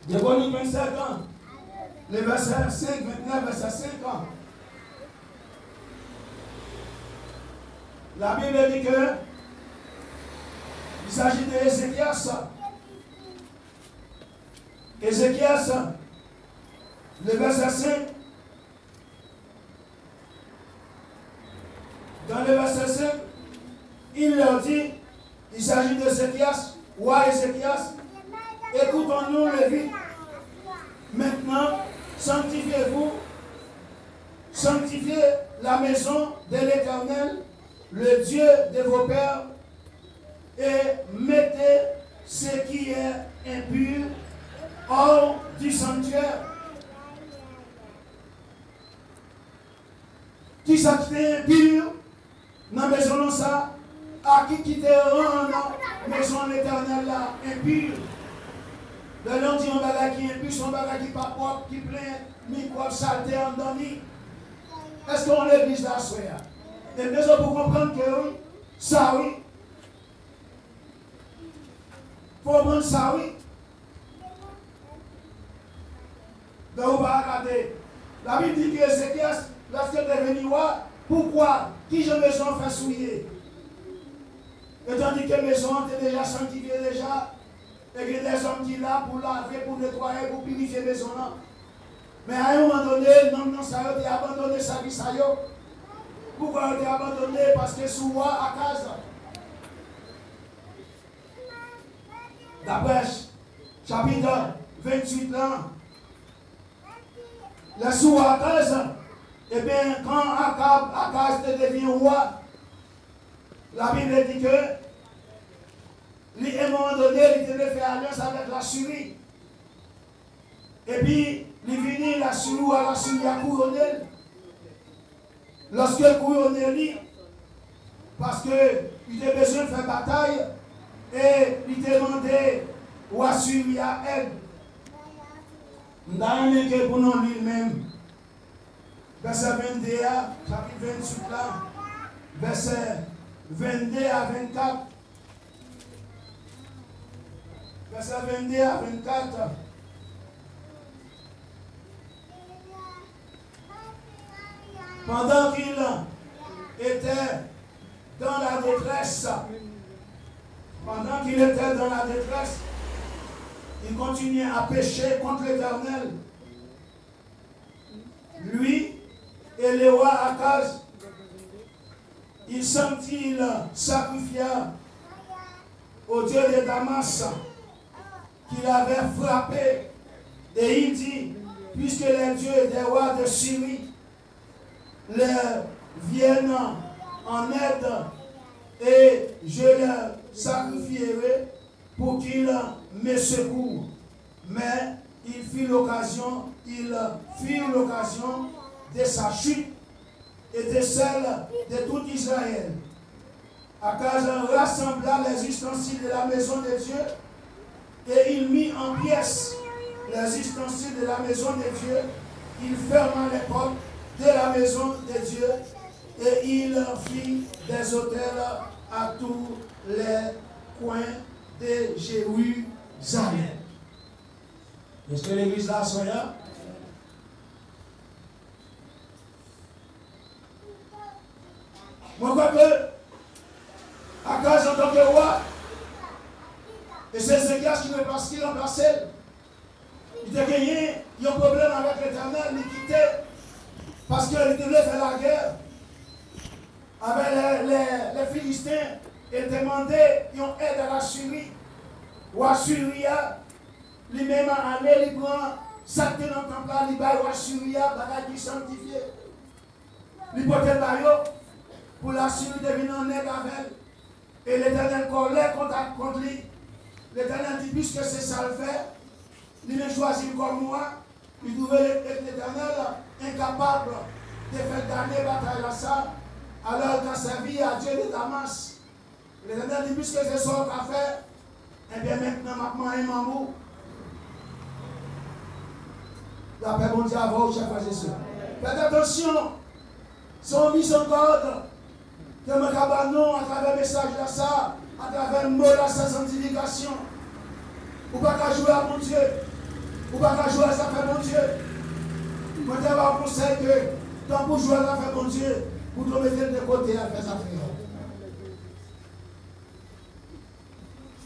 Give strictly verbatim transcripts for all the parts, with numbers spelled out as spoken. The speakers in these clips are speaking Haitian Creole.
Deux Chroniques vingt-sept, le verset cinq, vingt-neuf, verset cinq. La Bible dit que il s'agit de Ézéchias. Ézéchias, le verset cinq, dans le verset cinq, il leur dit, il s'agit d'Ézéchias, roi Ézéchias, écoutons-nous, Lévites. Maintenant, sanctifiez-vous, sanctifiez la maison de l'Éternel, le Dieu de vos pères, et mettez ce qui est impur hors du sanctuaire. Kisa ki te enpi nan mezon nan sa? A ki ki te rann mezon Letènèl la enpi? Lè nou di yon bagay ki enpi, se yon bagay ki pa pwòp, ki plen mikwòb, salte anndan li. Èske yon legliz la aswè a? E bezwen pou konprann ke wi, sa wi, fò w konprann sa wi. Donk, ou pa gade. Labib di ke Ezekyas, lòske l te vini wa, poukwa? Kijan mezon an fè souye? Etandike mezon an te deja sanktifye deja, e gen dèzòm ki la pou lave, pou netwaye, pou pirifye mezon an. Men a yon moman done, nonm nan sa yo te abandone sèvis a yo. Poukwa yo te abandone? Paske sou wa Akaz. Daprè ch-, chapit venntuit lan, lè sou wa Akaz, ebyen, kan Akab, Akaz te devyen wa, Labib di ke li, a un moment donné, li te vle fè alyans avèk Lasiri. Epi, li vini, Lasiri, wa Lasiri a kouwone l. Lòske l kouwone li, paske li te bezwen fè batay, e li te mande wa Siri a èd. M ta renmen ke pou nou li l menm. Vèsè vennde a, chapit venntuit la, vèsè vennde a vennkat. Vèsè vennde a vennkat. Pendant qu'il était dans la détresse, pendant qu'il était dans la détresse, il continuait à pécher contre l'Éternel. Lui et le roi Akaz, il s'en-, il sacrifia au dieu de Damas, qui l'avait frappé, et il dit, puisque les dieux des rois de Syrie leur viennent en aide, et je leur sacrifierai pour qu'il me secourt. Mais il fit l'occasion, ils firent l'occasion de sa chute et de celle de tout Israël. Akaz rassembla les ustensiles de la maison de Dieu et il mit en pièces les ustensiles de la maison de Dieu. Il ferma les portes de la maison de Dieu et il fit des autels à tous les coins de Jérusalem. Èske legliz la aswè a? Mwen kwè ke Akaz antanke wa, e se Ezekyas ki repas-, ki ranplase l. Li te genyen yon pwoblèm avèk Letènèl, li kite, paske li te vle fè lagè avèk lè, lè, lè Filisten, e te mande yon èd a Lasiri. Wa Siri a, li menm ale, li pran sa k te nan tanp la, li bay wa Siri a, bagay ki sanktifye. Li pote l ba yo, pou Lasiri te vin an èd avè l. E Letènèl kòlè kont ak, kont li. Letènèl di, piske se sa l fè, li menm chwazi l kòm wa, li twouve Letènèl enkapab de fè gade batay la sa, alò l ka sèvi a dye de Damas. Letènèl di, piske se sa w ka fè, ebyen, mentnan m ap manyen manm ou. Lapè Bondye avè w, chè frè e sè. Fèt atansyon, se yon mizangad ke mwen ka ba nou atravè mesaj la sa, atravè mo la sa, santifikasyon. Ou pa ka jwe a Bondye. Ou pa ka jwe a zafè Bondye. Mwen te ba w konsèy ke, tankou jwe a zafè Bondye, pou w mete l de kote a fè zafè w.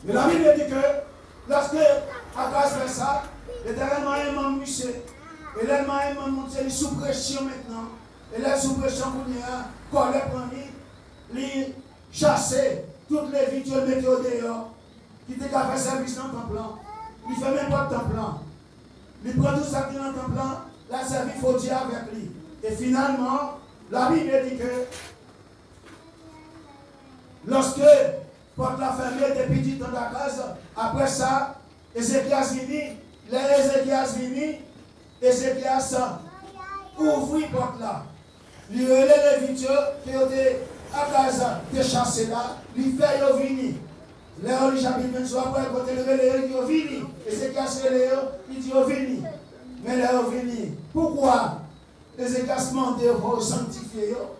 Men Labib di ke, lòske Akaz fè sa, Letènèl manyen manm misye. E lè l manyen manm misye, li sou presyon mentnan. E lè l sou presyon kounye a, kòlè pran li, li chase tout Levit yo, mete yo deyò, ki te ka fè sèvis nan tanp lan. Li fèmen pòt tanp lan. Li pran tout sa ki nan tanp lan, l al sèvi fo dye avèk li. E finalman, Labib di ke lòske pòt la fèmen depi di tan Akaz, apre sa, Ezekyas vini. Lè Ezekyas vini, Ezekyas ouvri pòt la. Li rele Levit yo, ke yo te Akaz te chase la, li fè yo vini. Lè yo li chapit venntwa, apre kote li rele yo, li di yo vini. Ezekyas rele yo, li di yo vini. Men lè yo vini, poukwa Ezekyas mande yo pou yo sanktifye yo?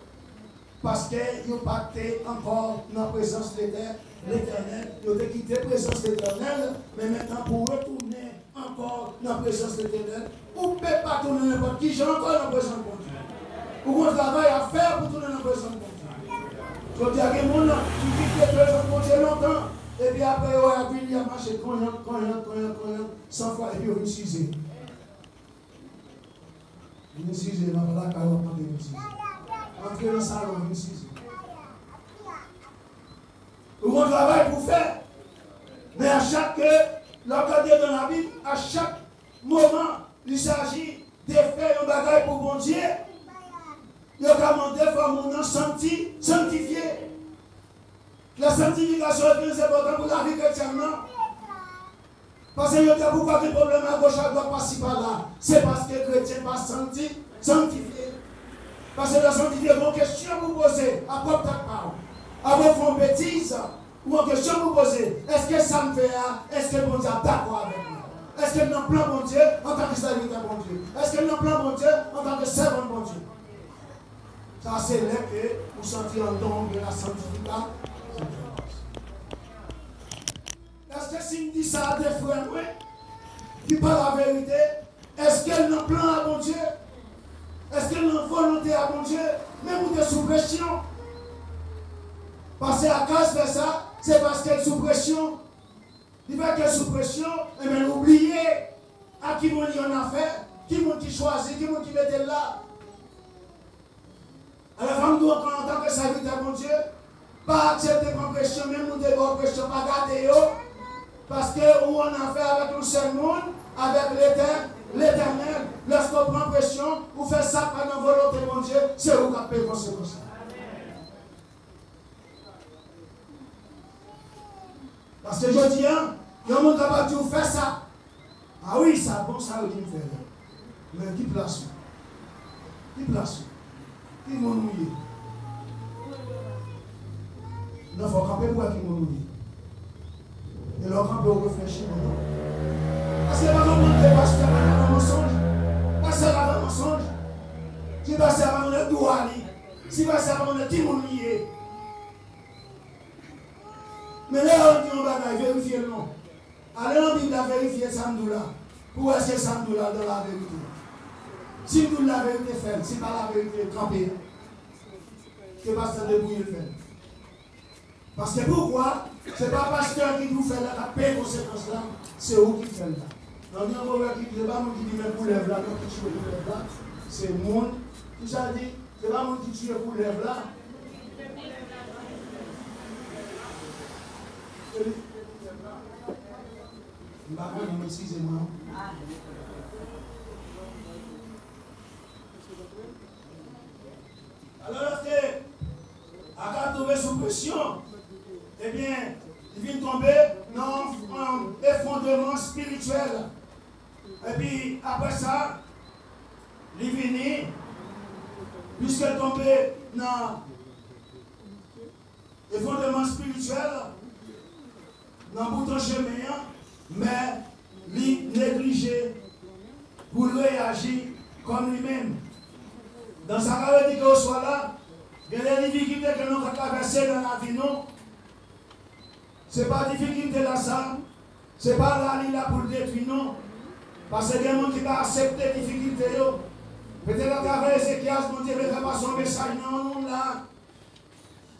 Paske yo pa te ankò nan prezans Letè-, Letènèl. Yo te kite prezans Letènèl, men mentnan pou retounen ankò nan prezans Letènèl, ou pe pa tounen nenpòt ki jan ankò nan prezans Bondye. Ou gon travay a fè pou tounen nan prezans Bondye. Jodi a gen moun ki kite prezans Bondye lontan, epi apre yo wè y ap vini, y ap mache konyonk, konyonk, konyonk, konyonk, san fwa, epi yo vin size. Vin size, nan lakay w ap mande vin size. Antre nan salon, vin size. Ou gon travay pou fè. Men a chak ke, lè w gade nan Labib, a chak moman, li saji de fè yon bagay pou Bondye, yo ka mande fò moun nan sankti-, sanktifye. La sanktifikasyon e trè enpòtan pou lavi kretyèn nan. Paske yo di, poukwa gen pwoblèm agoch adwat, pasi pala? Se paske kretyen pa sankti-, sanktifye. Paske lè w sanktifye, gon kesyon pou w poze a pwòp tèt pa w. Avan w fè yon betiz, ou gon kesyon pou w poze, èske sa m fè a, èske Bondye ap dakò avèk mwen? Èske m nan plan Bondye antanke sèvitè Bondye? Èske m nan plan Bondye antanke sèvant Bondye? Sa se lè ke ou santi anndan w gen la sanktifika-, sanktifikasyon. Èske si m di sa a de frè mwen ki pa laverite, èske l nan plan a Bondye? Èske l nan volonte a Bondye? Menm ou te sou presyon. Paske Akaz fè sa, se paske l sou presyon. Li fè ke sou presyon, enben, l oubliye a ki moun li annafè, ki moun ki chwazi, ki moun ki mete l la. Alò, fò m di w ankò, antanke sèvitè Bondye, pa aksepte pran presyon, menm moun te ba w presyon, pa gade yo, paske ou annafè avèk yon sèl moun, avèk Letè-, Letènèl. Lèske w pran presyon, ou fè sa k pa nan volonte Bondye, se ou k ap peye konsekans la. Paske jodi a, yon moun kapab di w fè sa. A wi, sa bon, sa yo di m fè la. Men ki plas ou? Ki plas ou? Ki moun ou ye? Non, fò w kanpe pou w wè ki moun ou ye. E lè w kanpe, w reflechi, non? Paske pa konprann ke pastè pa nan mansonj. Pastè pa nan mansonj. Si pastè pa konn dwa li, si pastè pa konn ki moun li ye. Men lè yo di yon bagay, verifye l non. Ale nan Bib la, verifye sa m di w la. Pou w wè si sa m di w la dan laverite. Si m di w laverite, fè l. Si pa laverite, kanpe. Ke pastè debouye l fè l. Paske poukwa? Se pa pastè ki di w fè l la k ap peye konsekans la, se ou ki fè l la. Nan gen yon pwovèb ki di, se pa moun ki di men koulèv la, non, ki tiye koulèv la, se moun, ki sa l di? Se pa moun ki tiye koulèv la. Se li. M pa konnen, eskize mwen. Alò, lòske Akab tonbe sou presyon, ebyen, li vin tonbe nan yon efondreman espirityèl. Epi, apre sa, li vini, piske l tonbe nan efondreman espirityèl, nan bouton chemen an, men li neglije pou l reyaji kòm li menm. Dans sa ka vle di ke oswa la, gen de difikilte ke nou ka travèse nan lavi nou. Se pa difikilte la sa, se pa la li la pou l detwi nou. Paske gen moun ki pa aksepte difikilte yo. Petèt atravè Ezekyas, Bondye vle fè pase yon mesaj nan yon moun la.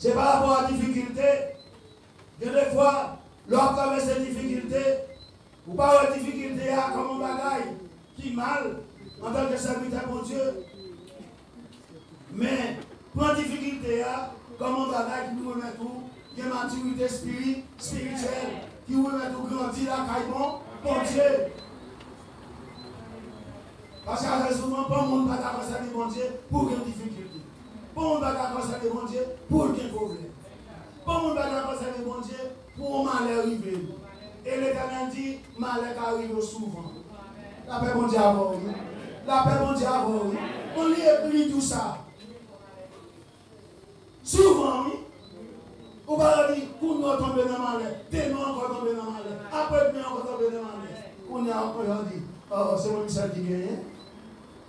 Se pa rapò a difikilte. Gen de fwa, lè w ap travèse difikilte, ou pa wè difikilte a kòm yon bagay ki mal antanke sèvitè Bondye. Men, pran difikilte a kòm yon bagay ki pou remèt ou gen matirite espiri-, espirityèl, ki pou remèt ou grandi lakay bon, Bondye. Paske ase souvan, pon moun pa dakò sèvi Bondye pou l gen difikilte. Pon moun pa dakò sèvi Bondye pou l gen pwoblèm. Pon moun pa dakò sèvi Bondye pou yon malè rive l. E Letènèl di, malè ka rive w souvan. Lapè Bondye avè w, wi. Lapè Bondye avè w, wi. Bon, li ekri tou sa. Souvan, wi. Ou pa di, kounye a w tonbe nan malè, demen ankò w tonbe nan malè, apre demen ankò w tonbe nan malè. Kounye a, yo di, o, se mwen sèl ki genyen.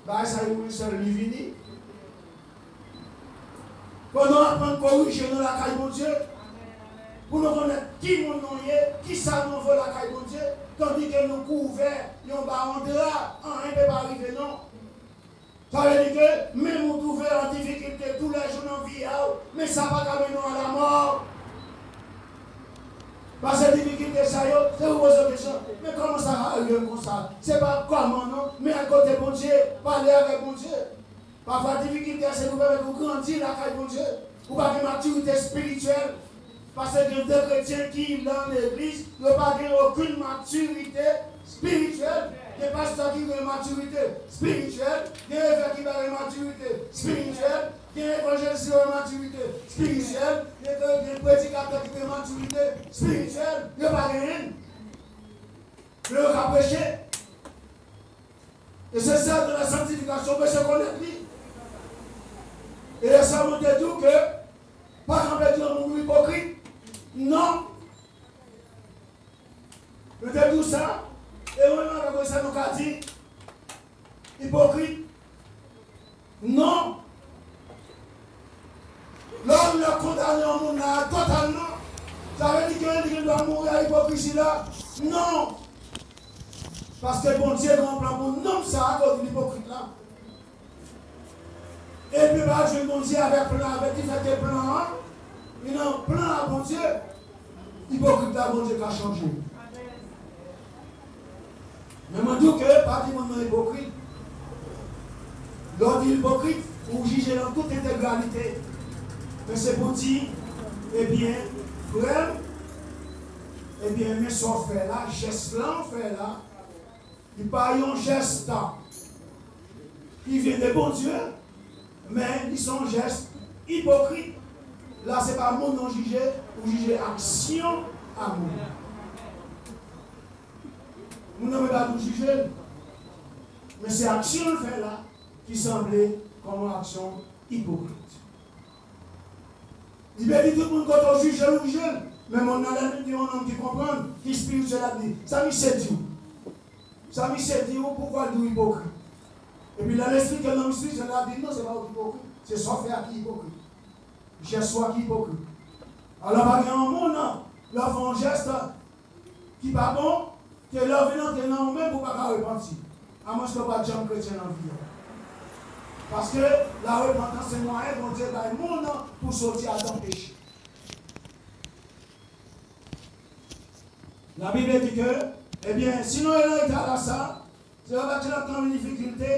Bagay sa, e mwen sèl li vini. Fò nou aprann korije nou lakay Bondye, pou nou konnen ki moun nou ye, ki sa nou vo lakay Bondye, tandike nou kouvè yon ba yon dra, anyen pe pa rive non. Sa vle di ke menm ou twouve an difikilte toulèjou nan vi a w, men sa pa ka mennen w a lamò. Paske difikilte sa yo, se ou poze w kesyon, men kòman sa ka rive m konsa? Se pa kòman non, men al kote Bondye, pale avèk Bondye. Pafwa difikilte a se pou pèmèt ou grandi lakay Bondye. Ou pa gen matirite espirityèl. Paske gen de kretyen ki nan legliz, yo pa gen okenn matirite espirityèl. Gen pastè ki gen matirite espirityèl, gen evèk ki pa gen matirite espirityèl, gen evanjelis ki gen matirite espirityèl, gen, gen predikatè ki gen matirite espirityèl, yo pa genyen. Men yo ka preche. E se sèl de la sanktifikasyon, men se konèt li. E lè sa mwen te di w ke pa janm di yon moun ipokrit. Non. Mwen te di w sa, e mwen menm avèk ou, sa nou ka di ipokrit. Non. Lè w lè kondane yon moun la totalman, sa vle di ke li gen dwa mouri a ipokrizi la? Non. Paske Bondye gen yon plan pou nonm sa a, akoz li ipokrit la. E li pa jwenn Bondye avèk plan avèk li, fè ke plan an, li nan plan a Bondye. Ipokrit la, Bondye ka chanje. Men mwen di w ke pa di moun nan ipokrit. Lè w di l ipokrit, ou jije l an tout entegralite. Men se pou di, ebyen, frè m, ebyen, men sa w fè la, jès la w fè la, li pa yon jès ki vyen de Bondye, men li se yon jès ipokrit. La, se pa moun nan w jije, ou jije aksyon a moun. Moun nan pa dwe jije l. Men se aksyon l fè la ki sanble kòm yon aksyon ipokrit. Li vle di tout moun kote w jije l, ou jije l. Men moun nan lè li di yon nonm ki konprann, ki espirityèl, ap di, sa misye di w? Sa misye di w, poukwa l di w ipokrit? Epi lè l esplike nonm espirityèl la, ap di, non, se pa w ki ipokrit. Se sa w fè a ki ipokrit. Jès ou a ki ipokrit. Alò, pa gen yon moun, lè w fè yon jès, ki pa bon, ke lè w vin antre nan ou menm, ou pa ka repanti. Amwenske w pa t janm kretyen nan vi a. Paske larepantans se mwayen Bondye bay moun pou soti adan peche. Labib di ke, ebyen, si nou ye nan eta la sa, se pa paske n ap nan difikilte,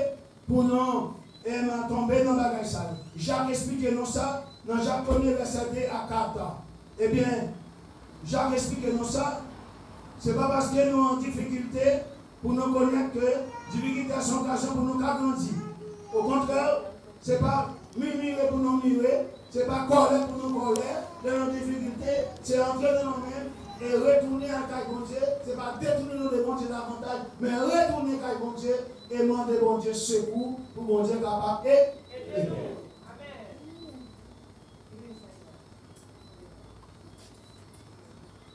pou nou, e, tonbe nan bagay sa yo. Jak esplike nou sa nan Jak premye vèsè de a kat. Ebyen, Jak esplike nou sa, se pa paske nou an difikilte pou nou konèt ke difikilte a se yon okazyon pou nou ka grandi. Okontrè, se pa mimire pou nou mire, se pa kòlè pou nou kòlè, lè nan difikilte, se antre nan nou menm e retounen al kay Bondye, se pa detounen nou de Bondye davantaj, men retounen kay Bondye e mande Bondye sekou pou Bondye kapab e-, ede nou.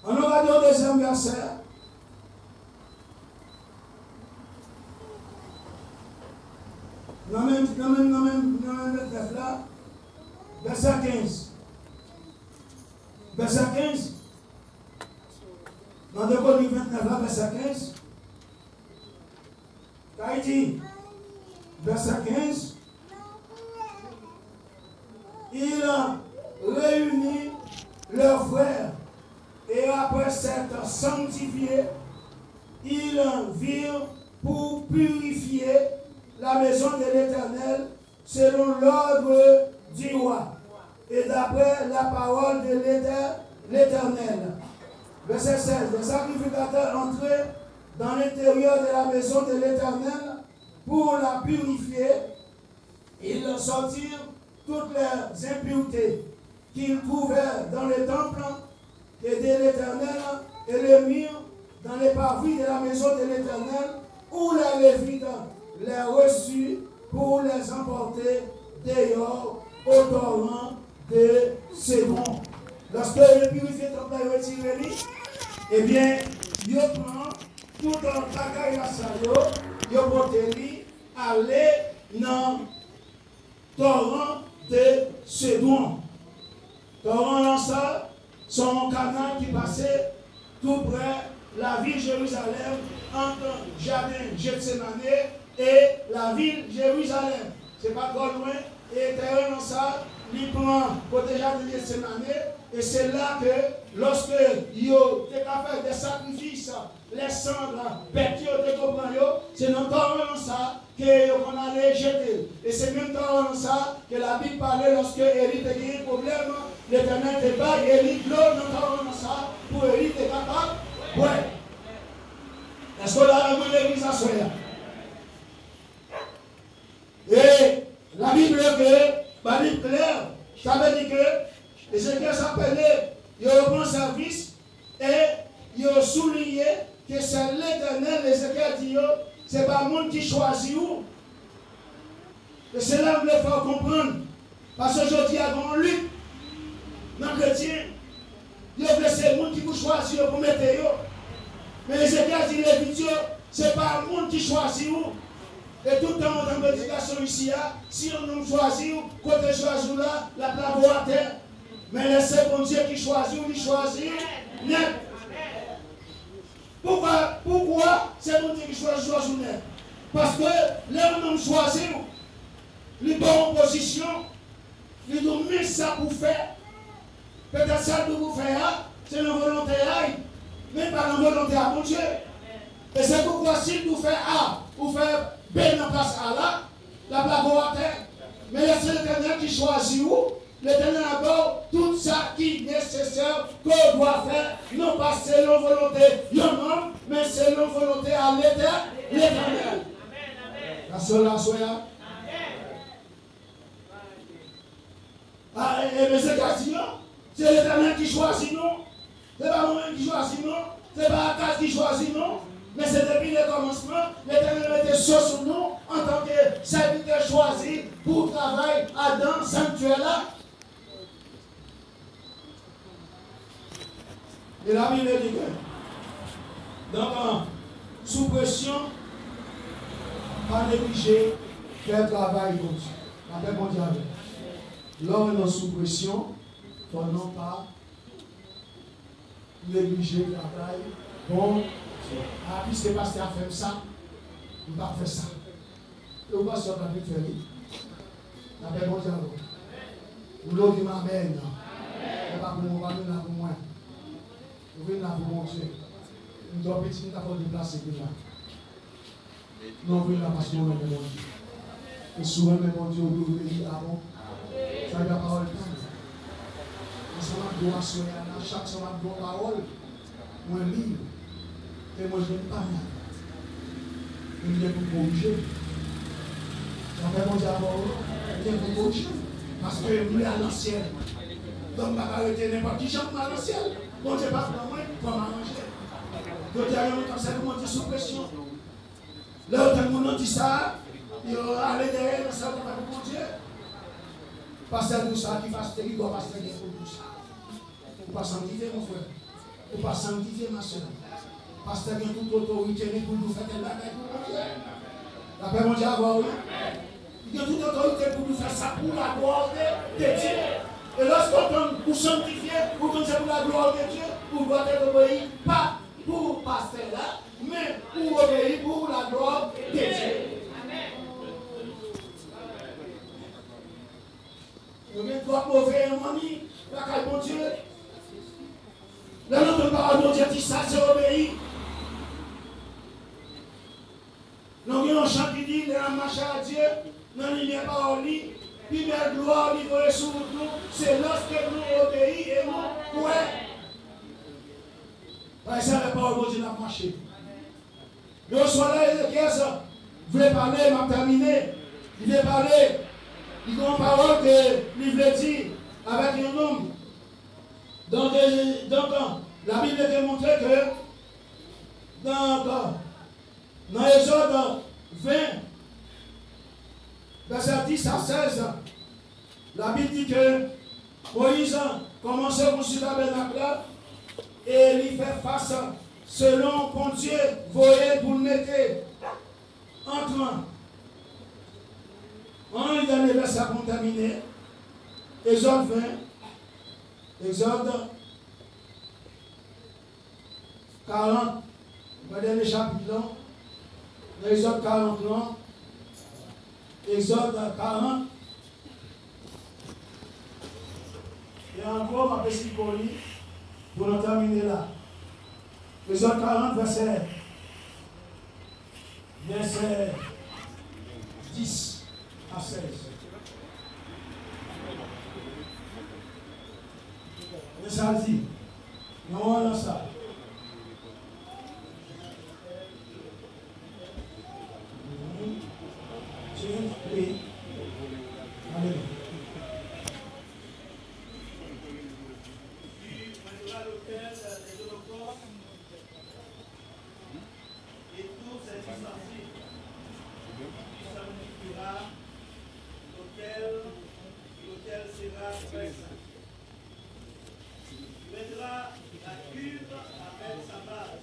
Ann nou gade yon dezyèm vèsè. Nan menm, nan menm, nan menm, nan menm vennèf la, vèsè kenz. Vèsè kenz. Nan de Konik vennèf la, vèsè kenz. Sa vle di, vèsè kenz, il réunit leurs frères et après s'être sanctifiés, ils virent pour purifier la maison de l'Éternel selon l'ordre du roi et d'après la parole de l'Éter- l'Éternel. Verset seize. Les sacrificateurs entrèrent dans l'intérieur de la maison de l'Éternel pour la purifier. Ils sortirent toutes les impuretés qu'ils trouvèrent dans le temple et de l'Éternel et le mirent dans les parvis de la maison de l'Éternel, où les Lévites les reçurent pour les emporter dehors au torrent de Cédron. Lòske yo pirifye tanp la, yo retire li, ebyen, yo pran tout bagay la sa yo, yo pote li ale nan Torrent de Cédron. Toran an sa, se yon kanal ki pase tou prè lavil Jerizalèm, ant jaden Jetsemane e lavil Jerizalèm. Se pa twò lwen, e teren an sa, li pran kote jaden Jetsemane, e se la ke, lòske yo te ka fè de sakrifis, lè san bèt yo te ko pran yo, se nan toran an sa, ke yo konn ale jete l. E se menm toran an sa ke Labib pale lòske Eli te genyen pwoblèm, Letènèl te bay Eli dlo nan toran an sa pou Eli te kapab bwè. Èske w la avè mwen legliz aswè a? E Labib vle ke, Labib klè, sa vle di ke Ezekyèl sa pale yo, yo pran sèvis, e yo souliye ke sèl Letènèl, Ezekyèl di yo, se pa moun ki chwazi ou. E se la m vle fè w konprann. Paske jodi a gen yon lit nan kretyen. Yo vle se moun ki pou chwazi yo, pou mete yo. Men Ezekyèl di Levit yo, se pa moun ki chwazi ou. E tout tan w ap tande predikasyon isi a, si yon nonm chwazi w, kote chwazi w la, l ap lave w atè. Men lè se Bondye ki chwazi w, li chwazi w nèt. Poukwa, poukwa se Bondye ki chwazi w, chwazi w nèt? Paske lè yon nonm chwazi w, li ba w yon pozisyon, li di w men sa pou w fè. Petèt sa l di w pou w fè a, se nan volonte a, men pa nan volonte a Bondye. E se poukwa si l di w fè A, ou fè B nan plas A la, l ap lave w atè. Men lè se Letènèl ki chwazi w, Letènèl ap ba w tout sa ki nesesè ke w dwa fè, non pa selon volonte yon nonm, men selon volonte a Letè-, Letènèl. Nan sèl aswè a. A, e, e, men se Gazi an, se Letènèl ki chwazi nou. Se pa mwen menm ki chwazi nou, se pa Akaz ki chwazi nou, men se depi lekòmansman, Letènèl mete so sou nou antanke sèvitè chwazi pou travay adan sanktyè la. E Labib di ke, donk, sou presyon, pa neglije fè travay Bondye. Lapè Bondye avè w. Lè w nan sou presyon, fò non pa neglije travay Bondye. A, piske pastè a fè m sa, m p ap fè sa. E ou pastè a ta dwe fè li. Lapè Bondye avè w. M vle w di m amèn. E pa pou mwen, ou pa vin la pou mwen. Ou vin la pou Bondye. M twò piti, m ta fè w deplase vin la. Non, vin la paske w renmen Bondye. E si w renmen Bondye, ou dwe obeyi a Bondye. Sa e pawòl pa m. Ansanm ak nou aswè a la, chak swa m ap gen yon pawòl, mwen li l, e mwen jwenn pa m la. E m gen pou m korije. Sa fè Bondye avè w, m gen pou m korije. Paske m vle al nan syèl. Donk, m pa ka rete nenpòt ki jan pou m al nan syèl. Bondye pa pran mwen, fò m aranje. Jodi a, gen moun k ap sèvi Bondye sou presyon. Lè yo tann moun nan di sa, yo ale dèyè nan sa yo te fè pou Bondye. Pastè di w sa, ki pastè, ki dwa pastè gen pou l di w sa? Ou pa sanktifye, mon frè. Ou pa sanktifye, ma sè. Pastè gen tout otorite li pou l di w fè tèl bagay pou Bondye. Lapè Bondye avè w, wi. Li gen tout otorite pou l di w fè sa pou laglwa de, de Dye. E lòske w tann ou sanktifye, ou tann se pou laglwa de Dye, ou dwa te obeyi pa pou pastè la, men ou obeyi pou laglwa de Dye. pawòl li, pi bèl glwa li voye sou wout nou, se lòske nou obeyi e nou kwè. Paske se avèk pawòl Bondye n ap mache. Men oswa la, Ezekyèl vle pale, m ap tèmine. Li vle pale. Li gen yon pawòl ke li vle di avèk yon nonm. Donk, e, donk, Labib te montre ke, donk, nan Egzòd ven, vèsè dis a sèz, Labib di ke Moyiz kòmanse konstwi tabènak la e li fè fas selon Bondye voye l pou l mete ant, an, dènye vèsè pou n tèmine, Egzòd ven, Egzòd karant, nan dènye chapit lan, nan Egzòd karant lan, Egzòd karant, e an gwo, m ap eseye li pou nou tèmine la. Egzòd karant, vèsè, vèsè dis a sèz. Men sa l di, nan moman sa. Alelouya. Et tous ses ustensiles. Tu sanctifieras l'autel, et l'autel sera très saint. Tu mettras la cuve avec sa base,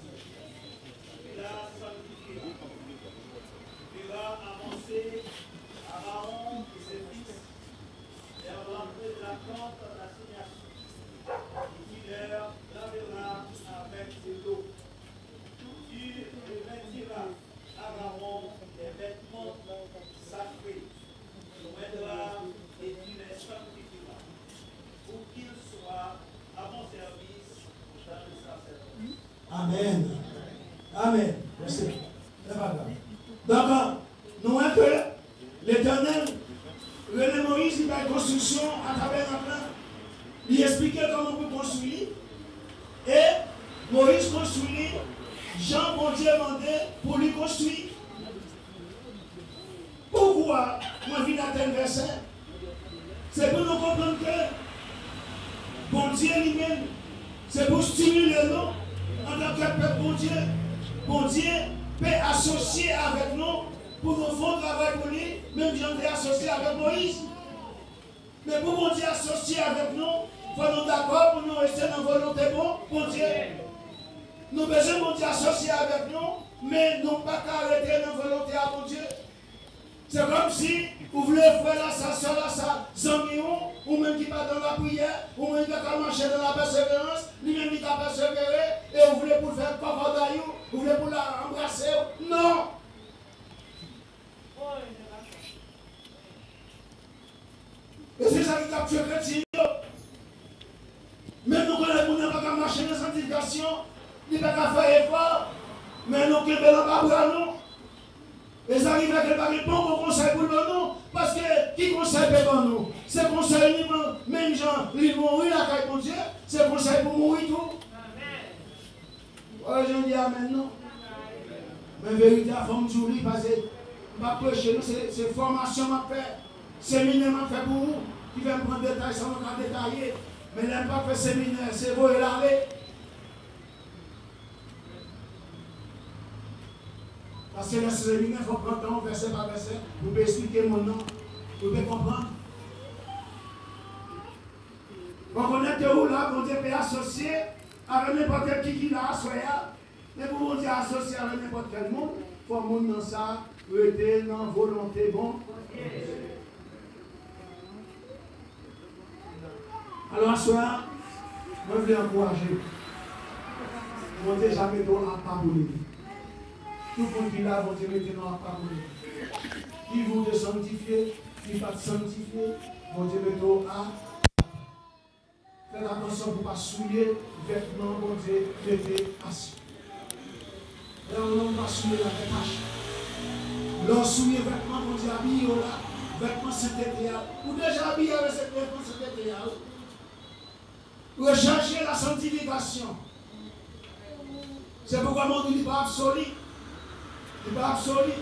tu la sanctifieras. Tu feras avancer Aaron et ses fils vers l'entrée de la tente d'assignation, et tu les laveras avec de l'eau. Tu revêtiras Aaron des vêtements sacrés, tu mettras et tu les sanctifieras, pour qu'ils soient à mon service dans le sacerdoce. Amèn. Amèn. Mèsi. Lèv a gad. Donk, nou wè ke Letènèl rele Moyiz, li bay konstriksyon a tabènak la. Li esplike kòman pou konstwi li. E Moyiz konstwi li jan Bondye mande pou li konstwi. Poukwa mwen vin atè vèsè? Se pou nou konprann ke Bondye li menm, se pou stimile nou antanke pèp Bondye. Bondye pe asosye avèk nou pou nou fè yon travay pou li, menm jan l te asosye avèk Moyiz. Men pou Bondye asosye avèk nou, fò nou dakò pou nou rete nan volonte bon Bondye. Nou bezwen Bondye asosye avèk nou, men nou pa ka rete nan volonte a Bondye. Se kòmsi ou vle frè la sa, sè la sa, zanmi w, ou menm ki pa dan lapriyè, ou menm ki pa ka mache dan lapèseverans, li menm li ka pèsevere, e ou vle pou l fè kòkòday ou, ou vle pou l anbrase w. Non! E se sa ki t ap tye kretyen yo. Men nou konnen moun nan pa ka mache nan sanktifikasyon, li pa ka fè efò, men nou kenbe l anba bra nou. E sa ki fè ke l pa gen poko konsèy pou l ban nou, paske ki konsèy l pe ban nou? Se konsèy li pran, menm jan li mouri lakay Bondye, se konsèy pou mouri tou. Amèn. Ou pa bezwen di amèn, non. Men verite a, fò m di w li, paske m pa preche, non, se, se fòmasyon m ap fè, seminè m ap fè pou ou, ki fè m pran detay sa mwen ka detaye. Men lè m pa fè seminè, se voye l ale. Paske nan seminè, fò w pran tan w, vèsè pa vèsè, pou w pe esplike moun nan, pou l pe konprann. Fò w konèt ke ou la, Bondye pe asosye avèk nenpòt kèl ki, ki la aswè a. Men pou Bondye asosye avèk nenpòt kèl moun, fò moun nan sa rete nan volonte bon. Alò, aswè a, mwen vle ankouraje w. Bondye deja mete w apa pou li. Tout moun ki la, Bondye mete nou apa pou li. Ki ou te sanktifye, ki pa t sanktifye, Bondye mete w apa. Fè atansyon pou w pa souye vètman Bondye mete asou. Lè yon nonm pa souye l avèk tach. Lè w souye vètman Bondye abiye w la, Vètman sentete a. Ou deja abiye avèk vètman sentete a, wi. Recherchez la sanctification. C'est pourquoi mon Dieu n'est pas absolu. Li pa absoli.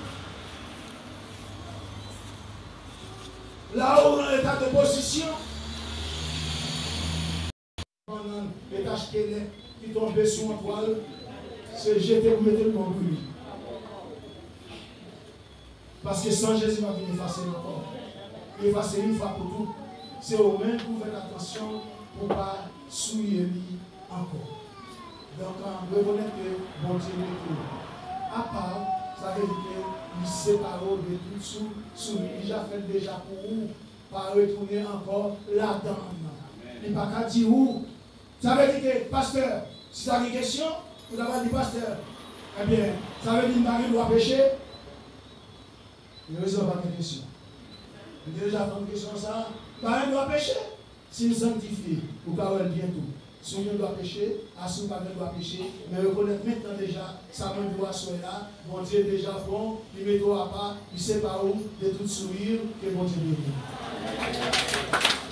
La ou nan eta de pozisyon. Nan eta chkelèt ki tonbe sou yon twal, se jete pou mete l bò pou li. Paske san Jezi pa vin efase l ankò. Li efase yon fwa pou tout. Se ou menm pou fè atansyon pou pa souye li ankò. Donk, rekonèt ke Bondye mete w apa, sa vle di ke li separe w de tout sou, sou li. Li ja fè l deja pou ou. Pa retounen ankò ladan l nan. Li pa ka di ou, sa vle di ke, pastè, si ta gen kesyon, ou ta pral di pastè, ebyen, sa vle di m pa gen dwa peche? Erezman pa gen kesyon. M te deja tann kesyon sa a. M pa gen dwa peche? Si m sanktifye, ou ka wè l byen tou. Si w gen dwa peche, a si w pa gen dwa peche, men rekonèt mentnan deja, sa mwen di w aswè a, Bondye deja bon, li mete w apa, li separe w de tout souillure, ke Bondye beni w.